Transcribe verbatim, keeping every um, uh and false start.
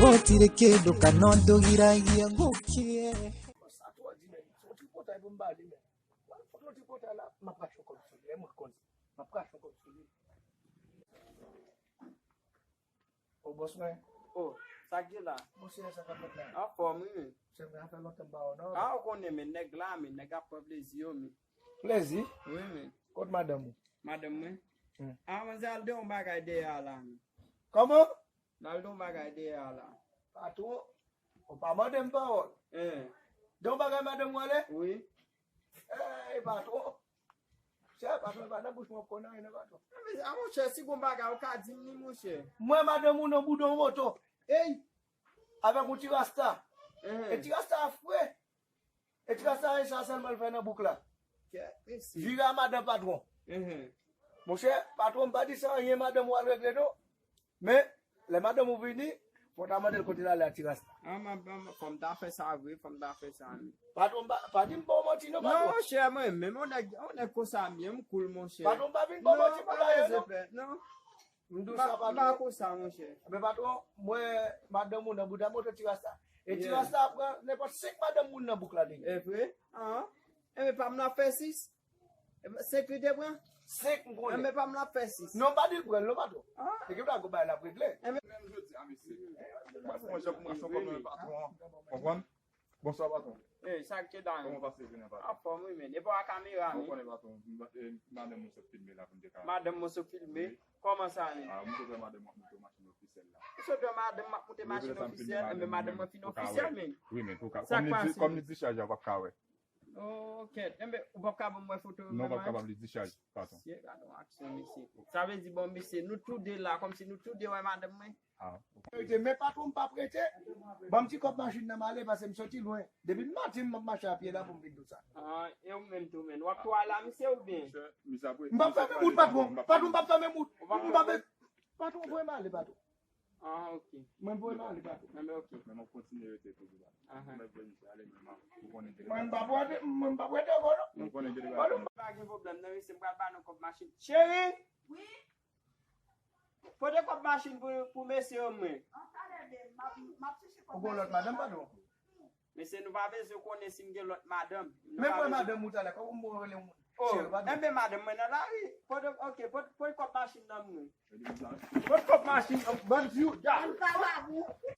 Otire ke do kanodo ira ye goke. Sa twò di, men. Se yon tripotay pou m ba li, men. Fòk yon tripotay la, m ap rache yon kòb sou li, mwen konnen. M ap rache yon kòb sou li. O bòs mwen. O, sa k gen la? Monseyè, sa k ap fèt la? Anfòm, wi. Se mwen, sa fè lontan m pa wè w, non? A, ou konnen, men nèg la, men nèg ap pran plezi yo, men. Plezi? Wi, men. Kot madanm ou? Madanm mwen? Hmm. A, manzè al de yon bagay dèyè a la, men. Kòman? N al de yon bagay dèyè a la. Patwon, ou pa mande m pawòl. Hein. De yon bagay madanm ou ale? Wi. Ey, patwon. Chè, patwon, e pa nan bouch mwen w ap konn anyen, non, patwon. A, monchè, si gon bagay, ou ka di m li, monchè. Mwen, madanm ou nan boudon moto. Ey! Avèk yon ti rasta. Hein. E ti rasta a fre. E ti rasta a, e sa sèlman l fè nan bouk la. Kèt, mesye. Vire a madan patwon. Hein. Monchè, patwon, m pa di sa anyen, madanm ou al regle, non. Men, lè madanm ou vini, fò w ta mande l kote l ale a ti rasta. A, m ap, m ap, fò m ta fè sa vre, fò m ta fè sa, men. Patwon, pa, pa di m ba w manti, non, patwon. Non, monchè, mwen menm, yon nèg, yon nèg konsa m ye, m cool, monchè. Patwon, pa vin ba w manti, pa dayè, non. Non. M di w sa, patwon. M pa konsa, monchè. Men, patwon, mwen, madanm ou nan bouda moto ti rasta. E ti rasta a pran nenpòt senk madanm moun nan bouk la deja. E vre? An? Enben, pa m nan fè sis. Senk li te pran? Senk m konnen. Enben, pa m nan fè sis. Non, pa di l pran l, non, patwon. Ah. Ekip la gon bagay l ap regle. Enben, menm jodi a, mesye. Mwen fè yon jan pou mwen, se yon kòm yon patwon. Konprann? Bonswa, patwon. Ey, sa k te la, men? Kòman w pase jounen, patwon? Anfòm, wi, men. Epa w a kamera, men. Ou konnen, patwon, m, e, madanm mwen sot filme la pou m te ka. Madanm mwen sot filme? Wi. Kòman sa, men? Ah, m sot wè madanm mwen ap moute machin ofisyèl la. Ou sot wè madanm m ap moute machin ofisyèl? Enben, madanm mwen fin ofisyèl, men. Wi, men pou ka. Sa k pase? Kòm li dichaje, w p ap ka wè. Ok. Enben, ou p ap ka ban m wè foto yo vrèman? Non, w p ap kapab, li dichaje, patwon. Mesye, gade yon aksyon, mesye. Sa vle di, bon, mesye, nou tou de la, kòmsi nou tou de wè madanm mwen. Ah, ok. Verite, men patwon, m p ap rete. Ban m ti kòb machin nan m ale, paske m soti lwen. Depi maten, m ap mache a pye la pou m vin tou sa. Ah, e ou menm tou, men. W ap tou al la, mesye, oubyen? M p ap fèmen wout, patwon. Patwon, m p ap fèmen wout. M p ap fè-, patwon, voye m ale, patwon. Ah, ok. Mwen voye m ale, patwon. Enben, ok. Men m ap kontinye rete toujou la. Ahan. Mwen voye misye ale, men m ap, ou konnen, mwen m p ap rete, mwen m p ap rete ankò, non. Ou konnen, patwon. Pa gen pwoblèm, non, mesye, m pral ba nou kòb machin. Cheri! Wi? Pote kòb machin pou, pou mesye yo, mwen. An talè, men, m ap, m ap chèche kòb machin. Ou gon lòt madanm, patwon? Mesye, nou pa bezwen konnen si m gen lòt madanm. Men mwen madanm ou talè, kòman m rele yon moun? Oh, cheri, pa di. Enben, madanm mwen nan lari. Pote, ok, pote, pote kòb machin nan mwen. Pote kòb machin nan, ban m di w, da. Yon vagabon.